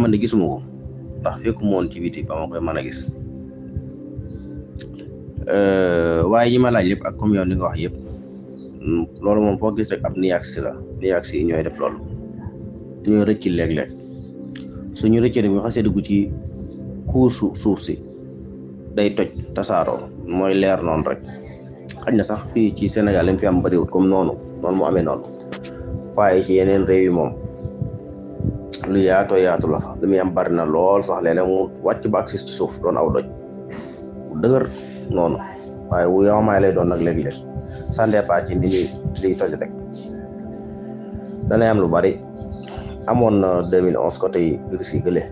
man de gisuma ko ndax fekku moon ci biti ba ma koy mën a gis waaye ñi ma laaj yëpp ak comme yow li nga wax yëpp loolu moom foo gis rek ab niax la niax yi ñooy def loolu ñooy rëcc léeg-léeg suñu rëccee rek bu xasee dugg ci kuusu suuf si day toj tasaaroo mooy leer noonu rek xañ na sax fii ci Sénégal li mu fi am bëriwut comme noonu mu amee noonu waaye ci yeneen réew yi moom lu yaatoo yaatu la fa li muy am bari na lool sax léeg-léeg mu wàcc ba agsi ci suuf doon aw doj bu dëgër noonu waaye wu yowmaay lay doon nag léegi-léeg ça dépend ci liy toj rek danay am lu bari amoon na 2011 côté yi Russie gële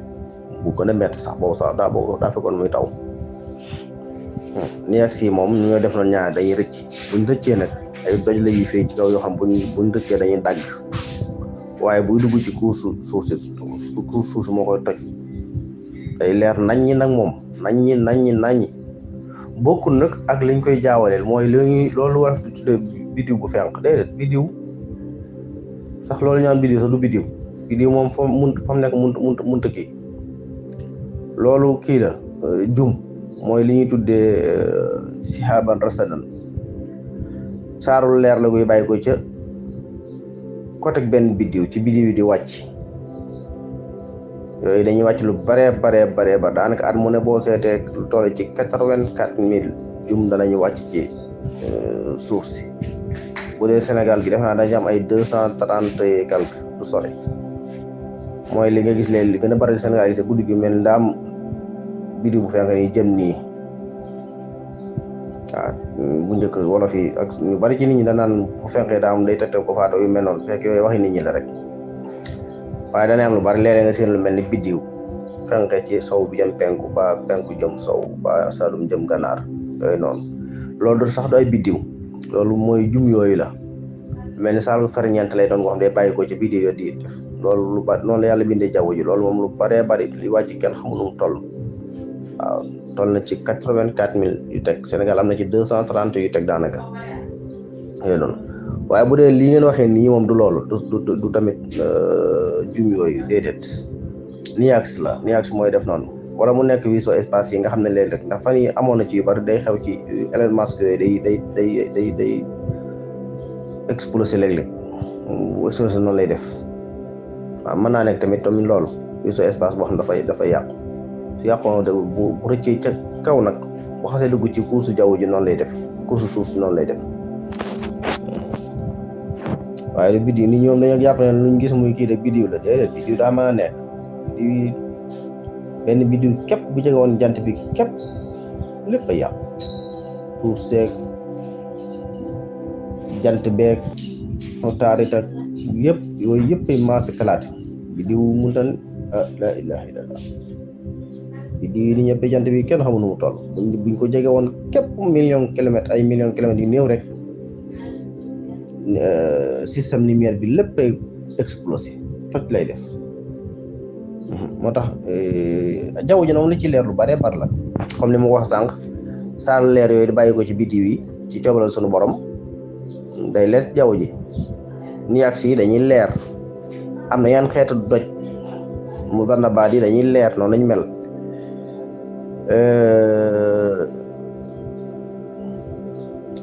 bu gën a métti sax boobu sax daa fekkoon muy taw niax yi moom ñooy def noonu ñaar dañuy rëcc buñ rëccee nag ay doj la ñuy fay ci kaw yoo xam buñ rëccee dañuy dagg waaye buy dugg ci kuusu suuf si moo koy toj day leer naññi nag moom naññi bokkul nag ak liñ koy jaawaleel mooy loolu war a tuddee bidiw bu fenq déedéet bidiw sax loolu ñaan bidiw sax du bidiw moom fa mu nekk munta kii loolu kii la jum mooy li ñuy tuddee sihaban rasadan saarul leer la koy bàyyi ko ca côté benn bidiw ci bidiw yi di wàcc yooyu dañuy wàcc lu bare ba daanaka at mu ne boo seetee lu toll ci 84,000 jum danañu wàcc ci suuf si bu dee Sénégal gi def naa dañu am ay 230 et quelque du sori mooy li nga gis léegi li gën a bari Sénégal yi te guddi gi mel ndaam bidiw bu fenk ni jëm nii waaw bu njëkk wolof yi ak ñu bari ci nit ñi da naan bu fenkee daam day tegtal ko faatu yu mel noonu fekk yooyu waxi nit ñi la rek waaye dana am lu bari léeg-léeg nga seen lu mel ni biddiw fenke ci sow bi jëm penku ba penku jëm sow ba salum jëm ganaar yooyu noonu loolu du sax du ay biddiw loolu mooy jum yooyu la mel ni saal ferñeent lay doon ko xam day bàyyi ko ci biddiw yo di def loolu lu bari noonu la yàlla bindee jaww ji loolu moom lu baree bari li wàcc kenn xamu nu mu toll waaw toll na ci 84,000 yu teg Sénégal am na ci 230 yu teg daanaka yooyu noonu waaye bu dee lii ngeen waxee nii moom du loolu du tamit jum yooyu déedéet niax la niax mooy def noonu wala mu nekk vaisseau espace yi nga xam ne léegi rek ndax fan yi amoon na ci yu bari day xew ci Elon Musk yooyu day explosé léeg-léeg explosé noonu lay def waaw mën naa nekk tamit loolu vaisseau espace boo xam ne dafay yàqu su yàqoon de bu rëccee ca kaw nag bu xasee dugg ci kuusu jaww ji noonu lay def kuusu suuf si noonu lay def waaye lu biddiw nit ñoom dañoo jàpp ne luñ gis muy kii de biddiw la déedéet biddiw daa mën a nekk biddiw benn biddiw képp bu jege woon jant bi képp lépp a yàqu suuf seeg jant beeg taarit ak yëpp yooyu yëpp ay maase kalaate biddiw muntan la ilaha illallah biddiw yi ni ñëpp jant bi kenn xamul nu mu toll buñ ko jege woon képp ay million kilomètres yu néew rek système lumière bi lépp ay explosé toj lay def moo tax jaww ji moom li ci leer lu bare la comme li ma wax sànq saal leer yooyu di bàyyi ko ci biddiw yi ci coobalal sunu borom day leer ci jaww ji niax yi dañuy leer am na yan xeetu doj mu zannabaat yi dañuy leer noonu lañ mel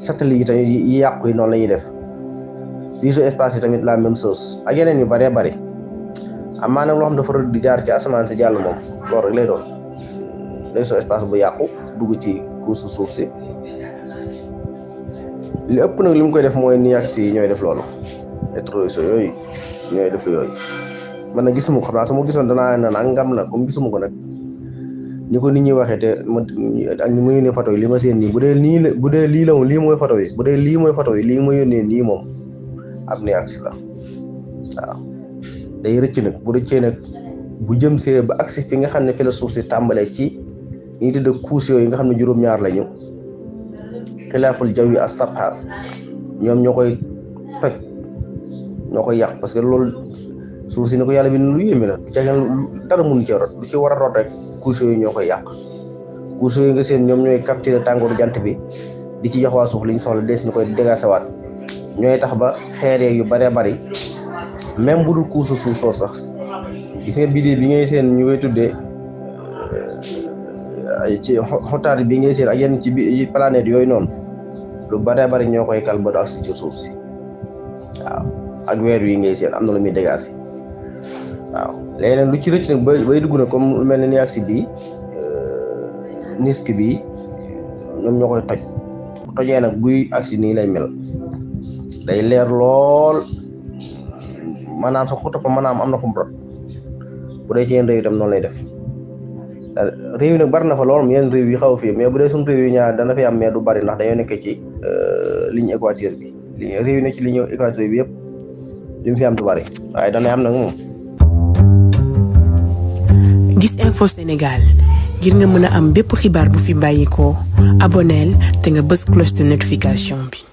satellite yi tamit yi yàqu yi noonu la ñuy def vaisseau espace yi tamit la même chose ak yeneen yu bëree bëri am maanaam loo xam dafa rëdd di jaar ci asamaan si jàll moom loolu rek lay doon vaisseau espace bu yàqu dugg ci kuusu suuf si li ëpp nag li mu koy def mooy niax yi ñooy def loolu électro yooyu ñooy def yooyu man na gisuma ko xam naa sama gisoon danaa ne nangam la comme gisuma ko nag ni ko nit ñi waxee te ak ni ma yónnee photo yi li ma seen nii bu dee lii la moom lii mooy photo yi bu dee lii mooy photo yi lii ma yónnee nii moom ab niax la waaw day rëcc nag bu rëccee nag bu jëm see ba agsi fi nga xam ne fi la suuf si tàmbalee ci ñi tudd couche yooyu nga xam ne juróom-ñaar lañu xilaaful jaw yi as-sabha ñoom ñoo koy toj ñoo koy yàq parce que loolu suuf si ne ko yàlla bi lu yéeme la ca dara mun ci rot lu ci war a rot rek couche yooyu ñoo koy yàq couche yooyu nga seen ñoom ñooy capturer tàngooru jant bi di ci jox waa suuf liñ soxla des ñu koy dégager waat ñooy tax ba xeer yu bëree bëri même bu dul couche suuf soo sax gis nga bidéo bi ngay seen ñu koy tuddee ci xotaar bi ngay seen ak yenn ci planète yooyu noonu lu bare bari ñoo koy kal ba du agsi ci suuf si waaw ak weer wi ngay seen am na lu muy dégaasi waaw léegi nag lu ci rëcc nag bay dugg na comme lu mel ne ni agsi bii nisk bi ñoom ñoo koy toj bu tojee nag buy agsi nii lay mel day leer lool maanaam sa xuta ko maanaam am na fu mu rot bu dee ci yenn réew itam noonu lay def réew yi nag bari na fa lool yenn réew yi xaw a fii mais bu dee suñu réew yi ñaar dana fi am mais du bari ndax dañoo nekk ci ligne équateur bi réew yi nekk ci ligne équateur bi yëpp li mu fi am du bari waaye dana am nag moom. Gis Info Sénégal ngir nga mën a am bépp xibaar bu fi bàyyikoo abonneel te nga bës cloche de notification bi.